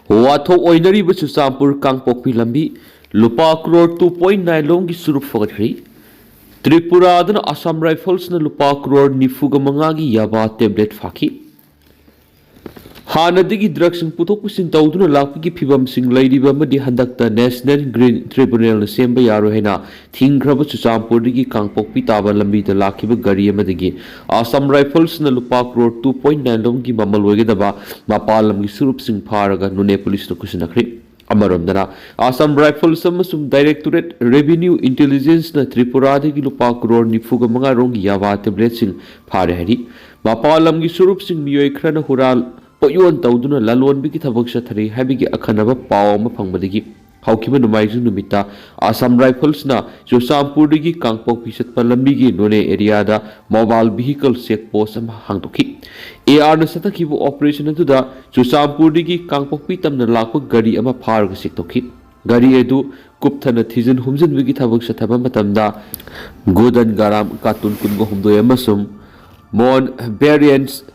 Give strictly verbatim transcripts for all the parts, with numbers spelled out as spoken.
ꯋꯥꯊꯣꯛ ꯑꯣꯏꯅꯔꯤꯕ ꯆꯨꯔꯆꯥꯟꯄꯨꯔ ꯀꯥꯡꯄꯣꯛꯄꯤ ꯂꯝꯕꯤ ꯂꯨꯄꯥ ꯀ꯭ꯔꯣꯔ ꯇꯨ ꯄꯣꯏꯟ ꯅꯥꯏꯟ ꯂꯣꯝꯒꯤ ꯆꯨꯔꯨꯞ ꯐꯒꯠꯈ꯭ꯔꯦ꯫ ꯇ꯭ꯔꯤꯄꯨꯔꯥꯗꯅ ꯑꯁꯥꯝ ꯔꯥꯏꯐꯜꯁꯅ ꯂꯨꯄꯥ ꯀ꯭ꯔꯣꯔ ꯅꯤꯐꯨꯒ ꯃꯉꯥꯒꯤ ꯌꯥꯕꯥ ꯇꯦꯕ꯭ꯂꯦꯠ ꯐꯥꯈꯤ꯫ ꯍꯥꯟꯅꯗꯒꯤ ꯗ꯭ꯔꯒꯁꯤꯡ ꯄꯨꯊꯣꯛ ꯄꯨꯁꯤꯟ ꯇꯧꯗꯨꯅ ꯂꯥꯛꯄꯒꯤ ꯐꯤꯕꯝꯁꯤꯡ ꯂꯩꯔꯤꯕ ꯑꯃꯗꯤ ꯍꯟꯗꯛꯇ ꯅꯦꯁꯅꯦꯜ ꯒ꯭ꯔꯤꯟ ꯇ꯭ꯔꯤꯕꯨꯅꯦꯜꯅ ꯁꯦꯝꯕ ꯌꯥꯔꯣꯏ ꯍꯥꯏꯅ ꯊꯤꯡꯈ꯭ꯔꯕ ꯆꯨꯔꯆꯥꯟꯄꯨꯔꯗꯒꯤ ꯀꯥꯡꯄꯣꯛꯄꯤ ꯇꯥꯕ ꯂꯝꯕꯤꯗ ꯂꯥꯛꯈꯤꯕ ꯒꯥꯔꯤ ꯑꯃꯗꯒꯤ ꯑꯁꯥꯝ ꯔꯥꯏꯐꯜꯁꯅ ꯂꯨꯄꯥ ꯀ꯭ꯔꯣꯔ ꯇꯨ ꯄꯣꯏꯟ ꯅꯥꯏꯟ ꯂꯣꯝꯒꯤ ꯃꯃꯜ ꯑꯣꯏꯒꯗꯕ ꯃꯄꯥꯟ ꯂꯝꯒꯤ ꯆꯨꯔꯨꯞꯁꯤꯡ ꯐꯥꯔꯒ ꯅꯣꯅꯦ ꯄꯨꯂꯤꯁꯅ ꯈꯨꯠꯁꯤꯟꯅꯈ꯭ꯔꯦ꯫ ꯑꯃꯔꯣꯝꯗꯅ, ꯑꯁꯥꯝ ꯔꯥꯏꯐꯜꯁ ꯑꯃꯁꯨꯡ ꯗꯥꯏꯔꯦꯛꯇꯣꯔꯦꯠ ꯔꯦꯚꯤꯅ꯭ꯌꯨ ꯏꯟꯇꯦꯂꯤꯖꯦꯟꯁꯅ ꯇ꯭ꯔꯤꯄꯨꯔꯥꯗꯒꯤ ꯂꯨꯄꯥ ꯀ꯭ꯔꯣꯔ ꯅꯤꯐꯨꯒ ꯃꯉꯥ ꯔꯣꯝꯒꯤ ꯌꯥꯕꯥ ꯇꯦꯕ꯭ꯂꯦꯠꯁꯤꯡ ꯐꯥꯔꯦ ꯍꯥꯏꯔꯤ꯫ ꯃꯄꯥꯟ ꯂꯝꯒꯤ ꯆꯨꯔꯨꯞꯁꯤꯡ ꯃꯤꯑꯣꯏ ꯈꯔꯅ ꯍꯨꯔꯥꯟ ꯄꯣꯠꯌꯣꯟ ꯇꯧꯗꯨꯅ ꯂꯂꯣꯟꯕꯒꯤ ꯊꯕꯛ ꯆꯠꯊꯔꯤ ꯍꯥꯏꯕꯒꯤ ꯑꯈꯟꯅꯕ ꯄꯥꯎ ꯑꯃ ꯐꯪꯕꯗꯒꯤ ꯍꯧꯈꯤꯕ ꯅꯣꯡꯃꯥꯏꯖꯤꯡ ꯅꯨꯃꯤꯠꯇ ꯑꯁꯥꯝ ꯔꯥꯏꯐꯜꯁꯅ ꯆꯨꯔꯆꯥꯟꯄꯨꯔꯗꯒꯤ ꯀꯥꯡꯄꯣꯛꯄꯤ ꯆꯠꯄ ꯂꯝꯕꯤꯒꯤ ꯅꯣꯅꯦ ꯑꯦꯔꯤꯌꯥꯗ ꯃꯣꯕꯥꯏꯜ ꯚꯤꯍꯤꯀꯜ ꯆꯦꯛ ꯄꯣꯁ ꯑꯃ ꯍꯥꯡꯗꯣꯛꯈꯤ꯫ ꯑꯦ ꯑꯥꯔꯅ ꯆꯠꯊꯈꯤꯕ ꯑꯣꯄꯔꯦꯁꯟ ꯑꯗꯨꯗ ꯆꯨꯔꯆꯥꯟꯄꯨꯔꯗꯒꯤ ꯀꯥꯡꯄꯣꯛꯄꯤ ꯇꯝꯅ ꯂꯥꯛꯄ ꯒꯥꯔꯤ ꯑꯃ ꯐꯥꯔꯒ ꯆꯦꯛ ꯇꯧꯈꯤ꯫ ꯒꯥꯔꯤ ꯑꯗꯨ ꯀꯨꯞꯊꯅ ꯊꯤꯖꯤꯟ ꯍꯨꯝꯖꯤꯟꯕꯒꯤ ꯊꯕꯛ ꯆꯠꯊꯕ ꯃꯇꯝꯗ ꯒꯨꯗꯟ ꯒꯔꯥꯝ ꯀꯥꯔꯇꯨꯟ ꯀꯨꯟꯒ ꯍꯨꯝꯗꯣꯏ ꯑꯃꯁꯨꯡ ꯃꯣꯟ ꯕꯦꯔꯤꯌꯟꯁ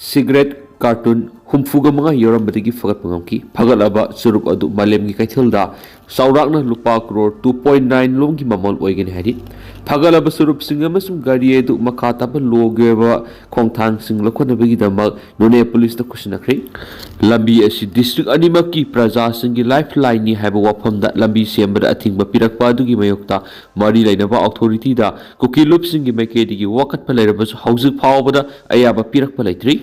ꯁꯤꯒꯔꯦꯠ ꯀꯥꯔꯇꯨꯟ ꯍꯨꯝꯐꯨꯒ ꯃꯉꯥ ꯌꯧꯔꯝꯕꯗꯒꯤ ꯐꯒꯠꯄ ꯉꯝꯈꯤ꯫ ꯐꯒꯠꯂꯕ ꯆꯨꯔꯨꯞ ꯑꯗꯨ ꯃꯥꯂꯦꯝꯒꯤ ꯀꯩꯊꯦꯜꯗ ꯆꯥꯎꯔꯥꯛꯅ ꯂꯨꯄꯥ ꯀ꯭ꯔꯣꯔ ꯇꯨ ꯄꯣꯏꯟ ꯅꯥꯏꯟ ꯂꯣꯝꯒꯤ ꯃꯃꯜ ꯑꯣꯏꯒꯅꯤ ꯍꯥꯏꯔꯤ꯫ ꯐꯒꯠꯂꯕ ꯆꯨꯔꯨꯞꯁꯤꯡ ꯑꯃꯁꯨꯡ ꯒꯥꯔꯤ ꯑꯗꯨ ꯃꯈꯥ ꯇꯥꯕ ꯂꯣꯒꯤ ꯑꯣꯏꯕ ꯈꯣꯡꯊꯥꯡꯁꯤꯡ ꯂꯧꯈꯠꯅꯕꯒꯤꯗꯃꯛ ꯅꯣꯅꯦ ꯄꯨꯂꯤꯁꯇ ꯈꯨꯠꯁꯤꯟꯅꯈ꯭ꯔꯦ꯫ ꯂꯝꯕꯤ ꯑꯁꯤ ꯗꯤꯁꯇ꯭ꯔꯤꯛ ꯑꯅꯤꯃꯛꯀꯤ ꯄ꯭ꯔꯖꯥꯁꯤꯡꯒꯤ ꯂꯥꯏꯐ ꯂꯥꯏꯟꯅꯤ ꯍꯥꯏꯕ ꯋꯥꯐꯝꯗ ꯂꯝꯕꯤ ꯁꯦꯝꯕꯗ ꯑꯊꯤꯡꯕ ꯄꯤꯔꯛꯄ ꯑꯗꯨꯒꯤ ꯃꯥꯌꯣꯛꯇ ꯃꯔꯤ ꯂꯩꯅꯕ ꯑꯣꯊꯣꯔꯤꯇꯤꯗ ꯀꯨꯀꯤ ꯂꯨꯞꯁꯤꯡꯒꯤ ꯃꯥꯏꯀꯩꯗꯒꯤ ꯋꯥꯀꯠꯄ ꯂꯩꯔꯕꯁꯨ ꯍꯧꯖꯤꯛ ꯐꯥꯎꯕꯗ ꯑꯌꯥꯕ ꯄꯤꯔꯛꯄ ꯂꯩꯇ꯭ꯔꯤ꯫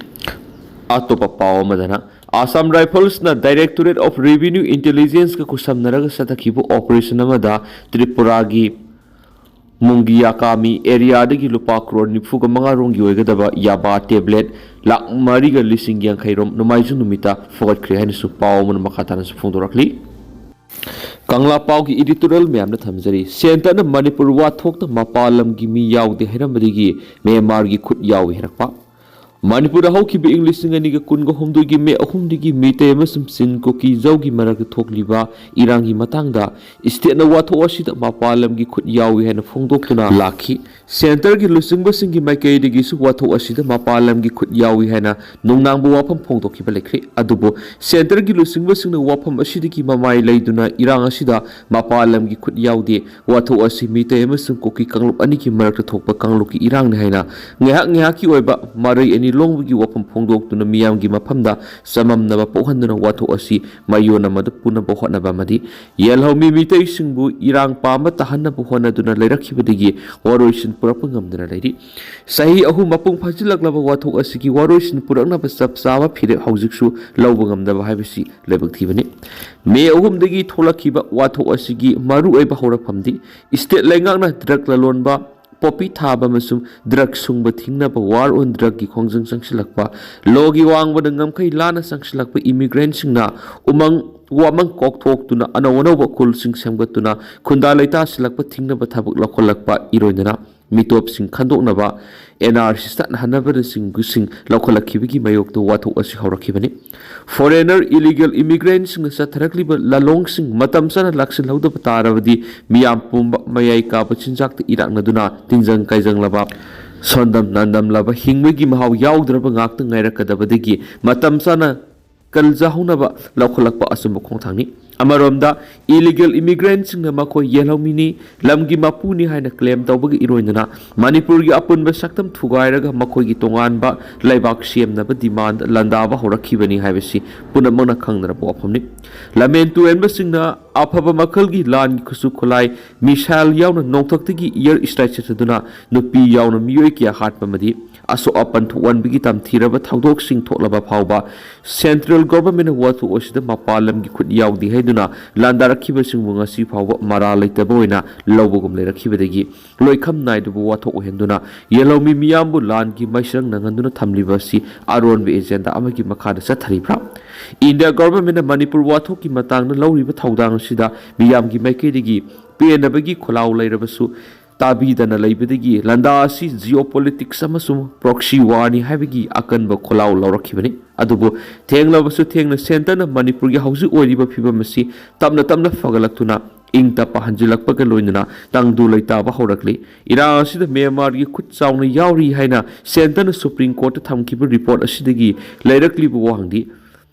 ꯑꯇꯣꯞꯄ ꯄꯥꯎ ꯑꯃꯗꯅ, ꯑꯁꯥꯝ ꯔꯥꯏꯐꯜꯁꯅ ꯗꯥꯏꯔꯦꯛꯇꯣꯔꯦꯠ ꯑꯣꯐ ꯔꯦꯚꯤꯅ꯭ꯌꯨ ꯏꯟꯇꯦꯂꯤꯖꯦꯟꯁꯀ ꯈꯨꯠꯁꯝꯅꯔꯒ ꯆꯠꯊꯈꯤꯕ ꯑꯣꯄꯔꯦꯁꯟ ꯑꯃꯗ ꯇ꯭ꯔꯤꯄꯨꯔꯥꯒꯤ ꯃꯨꯡꯒꯤꯌꯥꯀꯥꯃꯤ ꯑꯦꯔꯤꯌꯥꯗꯒꯤ ꯂꯨꯄꯥ ꯀ꯭ꯔꯣꯔ ꯅꯤꯐꯨꯒ ꯃꯉꯥ ꯔꯣꯝꯒꯤ ꯑꯣꯏꯒꯗꯕ ꯌꯥꯕꯥ ꯇꯦꯕ꯭ꯂꯦꯠ ꯂꯥꯛ ꯃꯔꯤꯒ ꯂꯤꯁꯤꯡ ꯌꯥꯡꯈꯩ ꯔꯣꯝ ꯅꯣꯡꯃꯥꯏꯖꯤꯡ ꯅꯨꯃꯤꯠꯇ ꯐꯒꯠꯈ꯭ꯔꯦ ꯍꯥꯏꯅꯁꯨ ꯄꯥꯎ ꯑꯃꯅ ꯃꯈꯥ ꯇꯥꯅꯁꯨ ꯐꯣꯡꯗꯣꯔꯛꯂꯤ꯫ ꯀꯪꯂꯥ ꯄꯥꯎꯒꯤ ꯏꯗꯤꯇꯣꯔꯤꯌꯦꯜ ꯃꯌꯥꯝꯅ ꯊꯝꯖꯔꯤ꯫ ꯁꯦꯟꯇꯔꯅ ꯃꯅꯤꯄꯨꯔ ꯋꯥꯊꯣꯛꯇ ꯃꯄꯥꯟ ꯂꯝꯒꯤ ꯃꯤ ꯌꯥꯎꯗꯦ ꯍꯥꯏꯔꯝꯕꯗꯒꯤ ꯃ꯭ꯌꯥꯟꯃꯥꯔꯒꯤ ꯈꯨꯠ ꯌꯥꯎꯏ ꯍꯥꯏꯔꯛꯄ꯫ ꯃꯅꯤꯄꯨꯔꯗ ꯍꯧꯈꯤꯕ ꯏꯪ ꯂꯤꯁꯤꯡ ꯑꯅꯤꯒ ꯀꯨꯟꯒ ꯍꯨꯝꯗꯣꯏꯒꯤ ꯃꯦ ꯑꯍꯨꯝꯗꯒꯤ ꯃꯤꯇꯩ ꯑꯃꯁꯨꯡ ꯆꯤꯟ ꯀꯨꯀꯤ ꯖꯧꯒꯤ ꯃꯔꯛꯇ ꯊꯣꯛꯂꯤꯕ ꯏꯔꯥꯡꯒꯤ ꯃꯇꯥꯡꯗ ꯏꯁꯇꯦꯠꯅ ꯋꯥꯊꯣꯛ ꯑꯁꯤꯗ ꯃꯄꯥꯟ ꯂꯝꯒꯤ ꯈꯨꯠ ꯌꯥꯎꯏ ꯍꯥꯏꯅ ꯐꯣꯡꯗꯣꯛꯇꯨꯅ ꯂꯥꯛꯈꯤ꯫ ꯁꯦꯟꯇꯔꯒꯤ ꯂꯨꯆꯤꯡꯕꯁꯤꯡꯒꯤ ꯃꯥꯏꯀꯩꯗꯒꯤꯁꯨ ꯋꯥꯊꯣꯛ ꯑꯁꯤꯗ ꯃꯄꯥꯟ ꯂꯝꯒꯤ ꯈꯨꯠ ꯌꯥꯎꯏ ꯍꯥꯏꯅ ꯅꯨꯡꯅꯥꯡꯕ ꯋꯥꯐꯝ ꯐꯣꯡꯗꯣꯛꯈꯤꯕ ꯂꯩꯈ꯭ꯔꯦ꯫ ꯑꯗꯨꯕꯨ ꯁꯦꯟꯇꯔꯒꯤ ꯂꯨꯆꯤꯡꯕꯁꯤꯡꯅ ꯋꯥꯐꯝ ꯑꯁꯤꯗꯒꯤ ꯃꯃꯥꯏ ꯂꯩꯗꯨꯅ ꯏꯔꯥꯡ ꯑꯁꯤꯗ ꯃꯄꯥꯟ ꯂꯝꯒꯤ ꯈꯨꯠ ꯌꯥꯎꯗꯦ, ꯋꯥꯊꯣꯛ ꯑꯁꯤ ꯃꯤꯇꯩ ꯑꯃꯁꯨꯡ ꯀꯨꯀꯤ ꯀꯥꯡꯂꯨꯞ ꯑꯅꯤꯒꯤ ꯃꯔꯛꯇ ꯊꯣꯛꯄ ꯀꯥꯡꯂꯨꯞꯀꯤ ꯏꯔꯥꯡꯅꯤ ꯍꯥꯏꯅ ꯉꯥꯏꯍꯥꯛ ꯉꯥꯏꯍꯥꯛꯀꯤ ꯑꯣꯏꯕ ꯃꯔꯩ ꯑꯅꯤ ꯂꯣꯡꯕꯒꯤ ꯋꯥꯐꯝ ꯐꯣꯡꯗꯣꯛꯇꯨꯅ ꯃꯤꯌꯥꯝꯒꯤ ꯃꯐꯝꯗ ꯆꯃꯝꯅꯕ ꯄꯣꯛꯍꯟꯗꯨꯅ ꯋꯥꯊꯣꯛ ꯑꯁꯤ ꯃꯌꯣꯟ ꯑꯃꯗ ꯄꯨꯅꯕ ꯍꯣꯠꯅꯕ ꯑꯃꯗꯤ ꯌꯦꯜꯍꯧꯃꯤ ꯃꯤꯇꯩꯁꯤꯡꯕꯨ ꯏꯔꯥꯡ ꯄꯥꯝꯕ ꯇꯥꯍꯟꯅꯕ ꯍꯣꯠꯅꯗꯨꯅ ꯂꯩꯔꯛꯈꯤꯕꯗꯒꯤ ꯋꯥꯔꯣꯏꯁꯤꯟ ꯄꯨꯔꯛꯄ ꯉꯝꯗꯅ ꯂꯩꯔꯤ꯫ ꯆꯍꯤ ꯑꯍꯨꯝ ꯃꯄꯨꯡ ꯐꯥꯖꯤꯜꯂꯛꯂꯕ ꯋꯥꯊꯣꯛ ꯑꯁꯤꯒꯤ ꯋꯥꯔꯣꯏꯁꯤꯟ ꯄꯨꯔꯛꯅꯕ ꯆꯞ ꯆꯥꯕ ꯐꯤꯔꯦꯞ ꯍꯧꯖꯤꯛꯁꯨ ꯂꯧꯕ ꯉꯝꯗꯕ ꯍꯥꯏꯕꯁꯤ ꯂꯥꯏꯕꯛ ꯊꯤꯕꯅꯤ꯫ ꯃꯦ ꯑꯍꯨꯝꯗꯒꯤ ꯊꯣꯛꯂꯛꯈꯤꯕ ꯋꯥꯊꯣꯛ ꯑꯁꯤꯒꯤ ꯃꯔꯨꯑꯣꯏꯕ ꯍꯧꯔꯛꯐꯝꯗꯤ ꯁ꯭ꯇꯦꯠ ꯂꯩꯉꯥꯛꯅ ꯗ꯭ꯔꯒ ꯂꯂꯣꯟꯕ, ꯄꯣꯄꯤ ꯊꯥꯕ ꯑꯃꯁꯨꯡ ꯗ꯭ꯔꯒ ꯁꯨꯡꯕ ꯊꯤꯡꯅꯕ ꯋꯥꯔ ꯑꯣꯟ ꯗ꯭ꯔꯒꯀꯤ ꯈꯣꯡꯖꯪ ꯆꯪꯁꯤꯜꯂꯛꯄ, ꯂꯣꯒꯤ ꯋꯥꯡꯃꯗ ꯉꯝꯈꯩ ꯂꯥꯟꯅ ꯆꯪꯁꯤꯜꯂꯛꯄ ꯏꯃꯤꯒ꯭ꯔꯦꯟꯁꯤꯡꯅ ꯎꯃꯪ ꯋꯥꯃꯪ ꯀꯣꯛꯊꯣꯛꯇꯨꯅ ꯑꯅꯧ ꯑꯅꯧꯕ ꯈꯨꯜꯁꯤꯡ ꯁꯦꯝꯒꯠꯇꯨꯅ ꯈꯨꯟꯗꯥ ꯂꯩꯇꯥꯁꯤꯜꯂꯛꯄ ꯊꯤꯡꯅꯕ ꯊꯕꯛ ꯂꯧꯈꯠꯂꯛꯄ ꯏꯔꯣꯏꯗꯅ ꯃꯤꯇꯣꯞꯁꯤꯡ ꯈꯟꯗꯣꯛꯅꯕ, ꯑꯦꯟ ꯑꯥꯔ ꯁꯤ ꯆꯠꯅꯍꯟꯅꯕꯅꯆꯤꯡꯕꯁꯤꯡ ꯂꯧꯈꯠꯂꯛꯈꯤꯕꯒꯤ ꯃꯥꯌꯣꯛꯇ ꯋꯥꯊꯣꯛ ꯑꯁꯤ ꯍꯧꯔꯛꯈꯤꯕꯅꯤ꯫ ꯐꯣꯔꯦꯅꯔ ꯏꯂꯤꯒꯦꯜ ꯏꯃꯤꯒ꯭ꯔꯦꯟꯁꯤꯡꯅ ꯆꯠꯊꯔꯛꯂꯤꯕ ꯂꯥꯂꯣꯡꯁꯤꯡ ꯃꯇꯝ ꯆꯥꯅ ꯂꯥꯛꯁꯤꯜꯍꯧꯗꯕ ꯇꯥꯔꯕꯗꯤ ꯃꯤꯌꯥꯝ ꯄꯨꯝꯕ ꯃꯌꯥꯏ ꯀꯥꯕ ꯆꯤꯟꯖꯥꯛꯇ ꯏꯔꯥꯛꯅꯗꯨꯅ ꯇꯤꯟꯖꯪ ꯀꯥꯏꯖꯪꯂꯕ, ꯁꯣꯟꯗꯝ ꯅꯥꯟꯗꯝꯂꯕ ꯍꯤꯡꯕꯒꯤ ꯃꯍꯥꯎ ꯌꯥꯎꯗ꯭ꯔꯕ ꯉꯥꯛꯇ ꯉꯥꯏꯔꯛꯀꯗꯕꯗꯒꯤ ꯃꯇꯝ ꯆꯥꯅ ꯀꯜꯖꯍꯧꯅꯕ ꯂꯧꯈꯠꯂꯛꯄ ꯑꯆꯨꯝꯕ ꯈꯣꯡꯊꯥꯡꯅꯤ꯫ ꯑꯃꯔꯣꯝꯗ ꯏꯂꯤꯒꯦꯜ ꯏꯃꯤꯒ꯭ꯔꯦꯟꯁꯤꯡꯅ ꯃꯈꯣꯏ ꯌꯦꯜꯍꯧꯃꯤꯅꯤ, ꯂꯝꯒꯤ ꯃꯄꯨꯅꯤ ꯍꯥꯏꯅ ꯀ꯭ꯂꯦꯝ ꯇꯧꯕꯒ ꯏꯔꯣꯏꯅꯅ ꯃꯅꯤꯄꯨꯔꯒꯤ ꯑꯄꯨꯟꯕ ꯁꯛꯇꯝ ꯊꯨꯒꯥꯏꯔꯒ ꯃꯈꯣꯏꯒꯤ ꯇꯣꯉꯥꯟꯕ ꯂꯩꯕꯥꯛ ꯁꯦꯝꯅꯕ ꯗꯤꯃꯥꯟꯗ ꯂꯥꯟꯗꯥꯕ ꯍꯧꯔꯛꯈꯤꯕꯅꯤ ꯍꯥꯏꯕꯁꯤ ꯄꯨꯝꯅꯃꯛꯅ ꯈꯪꯅꯔꯕ ꯋꯥꯐꯝꯅꯤ꯫ ꯂꯝꯍꯦꯟ ꯇꯨꯍꯦꯟꯕꯁꯤꯡꯅ ꯑꯐꯕ ꯃꯈꯜꯒꯤ ꯂꯥꯟꯒꯤ ꯈꯨꯠꯁꯨ ꯈꯨꯠꯂꯥꯏ, ꯃꯤꯁꯥꯏꯜ ꯌꯥꯎꯅ ꯅꯣꯡꯊꯛꯇꯒꯤ ꯏꯌꯔ ꯁ꯭ꯇ꯭ꯔꯥꯏꯛ ꯆꯠꯊꯗꯨꯅ ꯅꯨꯄꯤ ꯌꯥꯎꯅ ꯃꯤꯑꯣꯏ ꯀꯌꯥ ꯍꯥꯠꯄ ꯑꯃꯗꯤ ꯑꯁꯣꯛ ꯑꯄꯟ ꯊꯣꯛꯍꯟꯕꯒꯤ ꯇꯝꯊꯤꯔꯕ ꯊꯧꯗꯣꯛꯁꯤꯡ ꯊꯣꯛꯂꯕ ꯐꯥꯎꯕ ꯁꯦꯟꯇ꯭ꯔꯦꯜ ꯒꯣꯚꯔꯟꯃꯦꯟꯠꯅ ꯋꯥꯊꯣꯛ ꯑꯁꯤꯗ ꯃꯄꯥꯟ ꯂꯝꯒꯤ ꯈꯨꯠ ꯌꯥꯎꯗꯦ ꯍꯥꯏꯗꯨꯅ ꯂꯥꯟꯗꯥꯔꯛꯈꯤꯕꯁꯤꯡꯕꯨ ꯉꯁꯤ ꯐꯥꯎꯕ ꯃꯔꯥꯜ ꯂꯩꯇꯕ ꯑꯣꯏꯅ ꯂꯧꯕꯒꯨꯝ ꯂꯩꯔꯛꯈꯤꯕꯗꯒꯤ ꯂꯣꯏꯈꯝ ꯅꯥꯏꯗꯕ ꯋꯥꯊꯣꯛ ꯑꯣꯏꯍꯟꯗꯨꯅ ꯌꯦꯜꯍꯧꯃꯤ ꯃꯤꯌꯥꯝꯕꯨ ꯂꯥꯟꯒꯤ ꯃꯩꯁꯤꯔꯪ ꯅꯪꯍꯟꯗꯨꯅ ꯊꯝꯂꯤꯕ ꯑꯁꯤ ꯑꯔꯣꯟꯕ ꯑꯦꯖꯦꯟꯗꯥ ꯑꯃꯒꯤ ꯃꯈꯥꯗ ꯆꯠꯊꯔꯤꯕ꯭ꯔꯥ? ꯏꯟꯗꯤꯌꯥ ꯒꯣꯚꯔꯟꯃꯦꯟꯠꯅ ꯃꯅꯤꯄꯨꯔ ꯋꯥꯊꯣꯛꯀꯤ ꯃꯇꯥꯡꯗ ꯂꯧꯔꯤꯕ ꯊꯧꯗꯥꯡ ꯑꯁꯤꯗ ꯃꯤꯌꯥꯝꯒꯤ ꯃꯥꯏꯀꯩꯗꯒꯤ ꯄꯦꯟꯅꯕꯒꯤ ꯈꯣꯜꯂꯥꯎ ꯂꯩꯔꯕꯁꯨ, ꯇꯥꯕꯤꯗꯅ ꯂꯩꯕꯗꯒꯤ ꯂꯥꯟꯗꯥ ꯑꯁꯤ ꯖꯤꯑꯣꯄꯣꯂꯤꯇꯤꯛꯁ ꯑꯃꯁꯨꯡ ꯄ꯭ꯔꯣꯛꯁꯤ ꯋꯥꯔꯅꯤ ꯍꯥꯏꯕꯒꯤ ꯑꯀꯟꯕ ꯈꯣꯜꯂꯥꯎ ꯂꯧꯔꯛꯈꯤꯕꯅꯤ꯫ ꯑꯗꯨꯕꯨ ꯊꯦꯡꯂꯕꯁꯨ ꯊꯦꯡꯅ ꯁꯦꯟꯇꯔꯅ ꯃꯅꯤꯄꯨꯔꯒꯤ ꯍꯧꯖꯤꯛ ꯑꯣꯏꯔꯤꯕ ꯐꯤꯕꯝ ꯑꯁꯤ ꯇꯞꯅ ꯇꯞꯅ ꯐꯒꯠꯂꯛꯇꯨꯅ ꯏꯪ ꯇꯞꯄ ꯍꯟꯖꯤꯜꯂꯛꯄꯒ ꯂꯣꯏꯅꯅ ꯇꯪꯗꯨ ꯂꯩꯇꯥꯕ ꯍꯧꯔꯛꯂꯤ꯫ ꯏꯔꯥꯡ ꯑꯁꯤꯗ ꯃ꯭ꯌꯥꯟꯃꯥꯔꯒꯤ ꯈꯨꯠ ꯆꯥꯎꯅ ꯌꯥꯎꯔꯤ ꯍꯥꯏꯅ ꯁꯦꯟꯇꯔꯅ ꯁꯨꯄ꯭ꯔꯤꯝ ꯀꯣꯔꯠꯇ ꯊꯝꯈꯤꯕ ꯔꯤꯄꯣꯔꯠ ꯑꯁꯤꯗꯒꯤ ꯂꯩꯔꯛꯂꯤꯕ ꯋꯥꯍꯪꯗꯤ,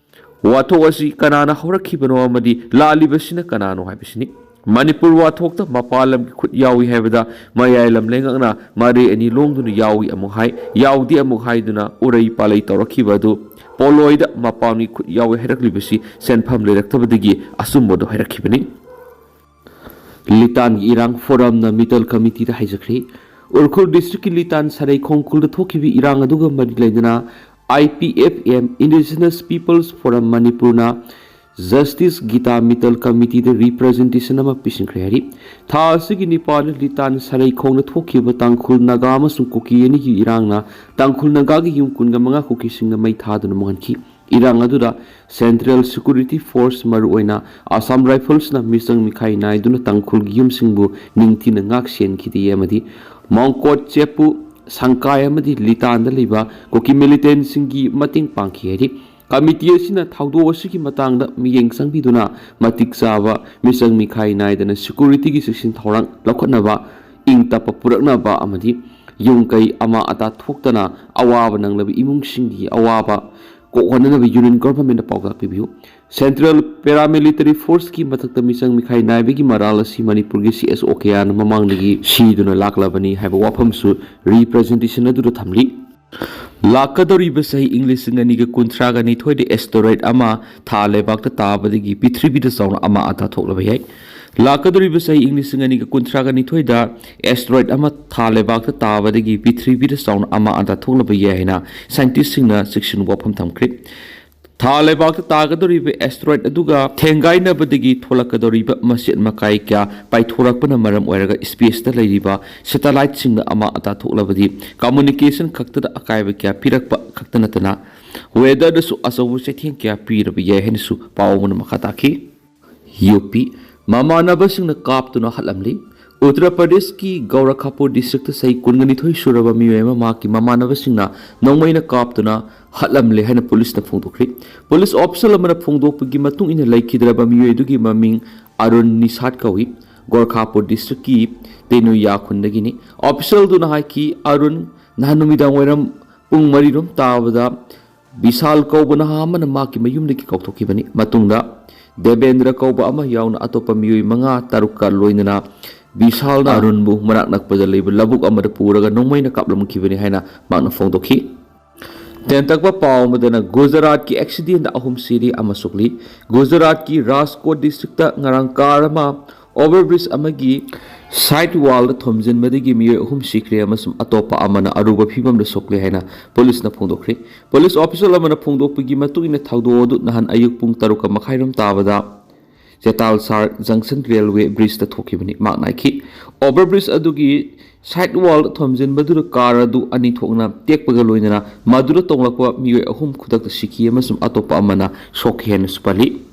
ꯋꯥꯊꯣꯛ ꯑꯁꯤ ꯀꯅꯥꯅ ꯍꯧꯔꯛꯈꯤꯕꯅꯣ ꯑꯃꯗꯤ ꯂꯥꯜꯂꯤꯕꯁꯤꯅ ꯀꯅꯥꯅꯣ ꯍꯥꯏꯕꯁꯤꯅꯤ꯫ ꯃꯅꯤꯄꯨꯔ ꯋꯥꯊꯣꯛꯇ ꯃꯄꯥꯟ ꯂꯝꯒꯤ ꯈꯨꯠ ꯌꯥꯎꯏ ꯍꯥꯏꯕꯗ ꯃꯌꯥꯏ ꯂꯝ ꯂꯩꯉꯥꯛꯅ ꯃꯔꯩ ꯑꯅꯤ ꯂꯣꯡꯗꯨꯅ ꯌꯥꯎꯏ ꯑꯃꯨꯛ ꯍꯥꯏ, ꯌꯥꯎꯗꯦ ꯑꯃꯨꯛ ꯍꯥꯏꯗꯨꯅ ꯎꯔꯩ ꯄꯥꯂꯩ ꯇꯧꯔꯛꯈꯤꯕ ꯑꯗꯨ ꯄꯣꯂꯣꯏꯗ ꯃꯄꯥꯟꯒꯤ ꯈꯨꯠ ꯌꯥꯎꯏ ꯍꯥꯏꯔꯛꯂꯤꯕꯁꯤ ꯁꯦꯟꯐꯝ ꯂꯩꯔꯛꯇꯕꯗꯒꯤ ꯑꯆꯨꯝꯕꯗꯨ ꯍꯥꯏꯔꯛꯈꯤꯕꯅꯤ꯫ ꯂꯤꯇꯥꯟꯒꯤ ꯏꯔꯥꯡ ꯐꯣꯔꯝꯅ ꯃꯤꯇꯜ ꯀꯃꯤꯇꯤꯗ ꯍꯥꯏꯖꯈ꯭ꯔꯦ꯫ ꯎꯈ꯭ꯔꯨꯜ ꯗꯤꯁꯇ꯭ꯔꯤꯛꯀꯤ ꯂꯤꯇꯥꯟ ꯁꯔꯩꯈꯣꯡ ꯈꯨꯜꯗ ꯊꯣꯛꯈꯤꯕ ꯏꯔꯥꯡ ꯑꯗꯨꯒ ꯃꯔꯤ ꯂꯩꯅꯅ I P F M, Indigenous Peoples Forum ꯃꯅꯤꯄꯨꯔꯅ ꯖꯁꯇꯤꯁ ꯒꯤꯇꯥ ꯃꯤꯇꯜ ꯀꯃꯤꯇꯤꯗ ꯔꯤꯄ꯭ꯔꯖꯦꯟꯇꯦꯁꯟ ꯑꯃ ꯄꯤꯁꯤꯟꯈ꯭ꯔꯦ ꯍꯥꯏꯔꯤ꯫ ꯊꯥ ꯑꯁꯤꯒꯤ ꯅꯤꯄꯥꯟꯗ ꯂꯤꯇꯥꯟ ꯁꯔꯩꯈꯣꯡꯗ ꯊꯣꯛꯈꯤꯕ ꯇꯥꯡꯈꯨꯜ, ꯅꯥꯒꯥ ꯑꯃꯁꯨꯡ ꯀꯨꯀꯤ ꯑꯅꯤꯒꯤ ꯏꯔꯥꯡꯅ ꯇꯥꯡꯈꯨꯜ ꯅꯥꯒꯥꯒꯤ ꯌꯨꯝ ꯀꯨꯟꯒ ꯃꯉꯥ ꯀꯨꯀꯤꯁꯤꯡꯅ ꯃꯩ ꯊꯥꯗꯨꯅ ꯃꯥꯡꯍꯟꯈꯤ꯫ ꯏꯔꯥꯡ ꯑꯗꯨꯗ Central Security Force, ꯃꯔꯨꯑꯣꯏꯅ Assam Riflesꯅ ꯃꯤꯆꯪ ꯃꯤꯈꯥꯏ ꯅꯥꯏꯗꯨꯅ ꯇꯥꯡꯈꯨꯜꯒꯤ ꯌꯨꯝꯁꯤꯡꯕꯨ ꯅꯤꯡꯊꯤꯅ ꯉꯥꯛ ꯁꯦꯟꯈꯤꯗꯦ ꯑꯃꯗꯤ ꯃꯥꯎꯡꯀꯣꯠ ꯆꯦꯄꯨ, ꯁꯪꯀꯥꯏ ꯑꯃꯗꯤ ꯂꯤꯇꯥꯟꯗ ꯂꯩꯕ ꯀꯨꯀꯤ ꯃꯤꯂꯤꯇꯦꯟꯁꯤꯡꯒꯤ ꯃꯇꯦꯡ ꯄꯥꯡꯈꯤ ꯍꯥꯏꯔꯤ꯫ ꯀꯃꯤꯇꯤ ꯑꯁꯤꯅ ꯊꯧꯗꯣꯛ ꯑꯁꯤꯒꯤ ꯃꯇꯥꯡꯗ ꯃꯤꯠꯌꯦꯡ ꯆꯪꯕꯤꯗꯨꯅ ꯃꯇꯤꯛ ꯆꯥꯕ ꯃꯤꯆꯪ ꯃꯤꯈꯥꯏ ꯅꯥꯏꯗꯅ securityꯒꯤ ꯆꯦꯛꯁꯤꯟ ꯊꯧꯔꯥꯡ ꯂꯧꯈꯠꯅꯕ, ꯏꯪ ꯇꯞꯄ ꯄꯨꯔꯛꯅꯕ ꯑꯃꯗꯤ ꯌꯨꯝ ꯀꯩ ꯑꯃꯥ ꯑꯇꯥ ꯊꯣꯛꯇꯅ ꯑꯋꯥꯕ ꯅꯪꯂꯕ ꯏꯃꯨꯡꯁꯤꯡꯒꯤ ꯑꯋꯥꯕ ꯀꯣꯛꯍꯟꯅꯅꯕ Union Governmentꯅ ꯄꯥꯎꯇꯥꯛ ꯄꯤꯕꯤꯌꯨ꯫ Central Paramilitary Forceꯀꯤ ꯃꯊꯛꯇ ꯃꯤꯆꯪ ꯃꯤꯈꯥꯏ ꯅꯥꯏꯕꯒꯤ ꯃꯔꯥꯜ ꯑꯁꯤ ꯃꯅꯤꯄꯨꯔꯒꯤ C S O ꯀꯌꯥꯅ ꯃꯃꯥꯡꯗꯒꯤ ꯁꯤꯗꯨꯅ ꯂꯥꯛꯂꯕꯅꯤ ꯍꯥꯏꯕ ꯋꯥꯐꯝꯁꯨ representation ꯑꯗꯨꯗ ꯊꯝꯂꯤ꯫ ꯂꯥꯛꯀꯗꯧꯔꯤꯕ ꯆꯍꯤ ꯏꯪ ꯂꯤꯁꯤꯡ ꯑꯅꯤꯒ ꯀꯨꯟꯊ꯭ꯔꯥꯒ ꯅꯤꯊꯣꯏꯗ asteroid ꯑꯃ ꯊꯥ ꯂꯩꯕꯥꯛꯇ ꯇꯥꯕꯗꯒꯤ ꯄ꯭ꯔꯤꯊꯤꯕꯤꯗ ꯆꯥꯎꯅ ꯑꯃꯥ ꯑꯇꯥ ꯊꯣꯛꯂꯕ ꯌꯥꯏ꯫ ꯂꯥꯛꯀꯗꯧꯔꯤꯕ ꯆꯍꯤ ꯏꯪ ꯂꯤꯁꯤꯡ ꯑꯅꯤꯒ ꯀꯨꯟꯊ꯭ꯔꯥꯒ ꯅꯤꯊꯣꯏꯗ asteroid ꯑꯃ ꯊꯥ ꯂꯩꯕꯥꯛꯇ ꯇꯥꯕꯗꯒꯤ ꯄ꯭ꯔꯤꯊꯤꯕꯤꯗ ꯆꯥꯎꯅ ꯑꯃꯥ ꯑꯇꯥ ꯊꯣꯛꯂꯕ ꯌꯥꯏ ꯍꯥꯏꯅ scientistꯁꯤꯡꯅ ꯆꯦꯛꯁꯤꯟ ꯋꯥꯐꯝ ꯊꯝꯈ꯭ꯔꯦ꯫ ꯊꯥ ꯂꯩꯕꯥꯛꯇ ꯇꯥꯒꯗꯧꯔꯤꯕ asteroid ꯑꯗꯨꯒ ꯊꯦꯡꯒꯥꯏꯅꯕꯗꯒꯤ ꯊꯣꯛꯂꯛꯀꯗꯧꯔꯤꯕ ꯃꯆꯦꯠ ꯃꯀꯥꯏ ꯀꯌꯥ ꯄꯥꯏꯊꯣꯔꯛꯄꯅ ꯃꯔꯝ ꯑꯣꯏꯔꯒ spaceꯇ ꯂꯩꯔꯤꯕ satelliteꯁꯤꯡꯗ ꯑꯃꯥ ꯑꯇꯥ ꯊꯣꯛꯂꯕꯗꯤ communication ꯈꯛꯇꯗ ꯑꯀꯥꯏꯕ ꯀꯌꯥ ꯄꯤꯔꯛꯄ ꯈꯛꯇ ꯅꯠꯇꯅ weatherꯗꯁꯨ ꯑꯆꯧꯕ ꯆꯩꯊꯦꯡ ꯀꯌꯥ ꯄꯤꯔꯕ ꯌꯥꯏ ꯍꯥꯏꯅꯁꯨ ꯄꯥꯎ ꯑꯃꯅ ꯃꯈꯥ ꯇꯥꯈꯤ꯫ ꯌꯨ ꯄꯤ, ꯃꯃꯥꯟꯅꯕꯁꯤꯡꯅ ꯀꯥꯞꯇꯨꯅ ꯍꯥꯠꯂꯝꯂꯤ꯫ ꯎꯠꯇꯔ ꯄ꯭ꯔꯗꯦꯁꯀꯤ ꯒꯧꯔꯈꯄꯨꯔ ꯗꯤꯁꯇ꯭ꯔꯤꯛꯇ ꯆꯍꯤ ꯀꯨꯟꯒꯅꯤꯊꯣꯏ ꯁꯨꯔꯕ ꯃꯤꯑꯣꯏ ꯑꯃ ꯃꯍꯥꯛꯀꯤ ꯃꯃꯥꯟꯅꯕꯁꯤꯡꯅ ꯅꯣꯡꯃꯩꯅ ꯀꯥꯞꯇꯨꯅ ꯍꯥꯠꯂꯝꯂꯦ ꯍꯥꯏꯅ ꯄꯨꯂꯤꯁꯅ ꯐꯣꯡꯗꯣꯛꯈ꯭ꯔꯦ꯫ ꯄꯨꯂꯤꯁ ꯑꯣꯐꯤꯁꯦꯜ ꯑꯃꯅ ꯐꯣꯡꯗꯣꯛꯄꯒꯤ ꯃꯇꯨꯡ ꯏꯟꯅ, ꯂꯩꯈꯤꯗ꯭ꯔꯕ ꯃꯤꯑꯣꯏ ꯑꯗꯨꯒꯤ ꯃꯃꯤꯡ ꯑꯔꯨꯟ ꯅꯤꯁꯥꯠ ꯀꯧꯏ꯫ ꯒꯣꯔꯈꯥꯄꯨꯔ ꯗꯤꯁꯇ꯭ꯔꯤꯛꯀꯤ ꯇꯦꯅꯨꯌꯥ ꯈꯨꯟꯗꯒꯤꯅꯤ꯫ ꯑꯣꯐꯤꯁꯤꯌꯦꯜꯗꯨꯅ ꯍꯥꯏꯈꯤ, ꯑꯔꯨꯟ ꯅꯍꯥꯟ ꯅꯨꯃꯤꯗꯥꯡ ꯋꯥꯏꯔꯝ ꯄꯨꯡ ꯃꯔꯤꯔꯣꯝ ꯇꯥꯕꯗ ꯕꯤꯁꯥꯜ ꯀꯧꯕ ꯅꯍꯥ ꯑꯃꯅ ꯃꯍꯥꯛꯀꯤ ꯃꯌꯨꯝꯗꯒꯤ ꯀꯥꯎꯊꯣꯛꯈꯤꯕꯅꯤ꯫ ꯃꯇꯨꯡꯗ ꯗꯦꯕꯦꯟꯗ꯭ꯔ ꯀꯧꯕ ꯑꯃ ꯌꯥꯎꯅ ꯑꯇꯣꯞꯄ ꯃꯤꯑꯣꯏ ꯃꯉꯥ ꯇꯔꯨꯛꯀ ꯂꯣꯏꯅꯅ ꯕꯤꯁꯥꯜꯅ ꯑꯔꯨꯟꯕꯨ ꯃꯅꯥꯛ ꯅꯛꯄꯗ ꯂꯩꯕ ꯂꯧꯕꯨꯛ ꯑꯃꯗ ꯄꯨꯔꯒ ꯅꯣꯡꯃꯩꯅ ꯀꯥꯞꯂꯝꯈꯤꯕꯅꯤ ꯍꯥꯏꯅ ꯃꯍꯥꯛꯅ ꯐꯣꯡꯗꯣꯛꯈꯤ꯫ ꯇꯦꯟꯇꯛꯄ ꯄꯥꯎ ꯑꯃꯗꯅ ꯒꯨꯖꯔꯥꯠꯀꯤ ꯑꯦꯛꯁꯤꯗꯦꯟꯗ ꯑꯍꯨꯝ ꯁꯤꯔꯤ ꯑꯃ ꯁꯣꯛꯂꯤ꯫ ꯒꯨꯖꯔꯥꯠꯀꯤ ꯔꯥꯖꯀꯣꯠ ꯗꯤꯁꯇ꯭ꯔꯤꯛꯇ ꯉꯔꯥꯡ ꯀꯥꯔ ꯑꯃ ꯑꯣꯚꯔ ꯕ꯭ꯔꯤꯖ ꯑꯃꯒꯤ ꯁꯥꯏꯠ ꯋꯥꯜꯗ ꯊꯣꯝꯖꯤꯟꯕꯗꯒꯤ ꯃꯤꯑꯣꯏ ꯑꯍꯨꯝ ꯁꯤꯈ꯭ꯔꯦ ꯑꯃꯁꯨꯡ ꯑꯇꯣꯞꯄ ꯑꯃꯅ ꯑꯔꯨꯕ ꯐꯤꯕꯝꯗ ꯁꯣꯛꯂꯦ ꯍꯥꯏꯅ ꯄꯨꯂꯤꯁꯅ ꯐꯣꯡꯗꯣꯛꯈ꯭ꯔꯦ꯫ ꯄꯨꯂꯤꯁ ꯑꯣꯐꯤꯁꯤꯌꯦꯜ ꯑꯃꯅ ꯐꯣꯡꯗꯣꯛꯄꯒꯤ ꯃꯇꯨꯡ ꯏꯟꯅ ꯊꯧꯗꯣꯛ ꯑꯗꯨ ꯅꯍꯥꯟ ꯑꯌꯨꯛ ꯄꯨꯡ ꯇꯔꯨꯛꯀ ꯃꯈꯥꯏꯔꯣꯝ ꯇꯥꯕꯗ ꯆꯦꯇꯥꯜꯁꯥꯔ ꯖꯪꯁꯟ ꯔꯦꯜꯋꯦ ꯕ꯭ꯔꯤꯖꯇ ꯊꯣꯛꯈꯤꯕꯅꯤ꯫ ꯃꯍꯥꯛꯅ ꯍꯥꯏꯈꯤ, ꯑꯣꯚꯔ ꯕ꯭ꯔꯤꯖ ꯑꯗꯨꯒꯤ ꯁꯥꯏꯠ ꯋꯥꯜ ꯊꯣꯝꯖꯤꯟꯕꯗꯨꯗ ꯀꯥꯔ ꯑꯗꯨ ꯑꯅꯤ ꯊꯣꯛꯅ ꯇꯦꯛꯄꯒ ꯂꯣꯏꯅꯅ ꯃꯗꯨꯗ ꯇꯣꯡꯂꯛꯄ ꯃꯤꯑꯣꯏ ꯑꯍꯨꯝ ꯈꯨꯗꯛꯇ ꯁꯤꯈꯤ ꯑꯃꯁꯨꯡ ꯑꯇꯣꯞꯄ ꯑꯃꯅ ꯁꯣꯛꯈꯤ ꯍꯥꯏꯅꯁꯨ ꯄꯜꯂꯤ꯫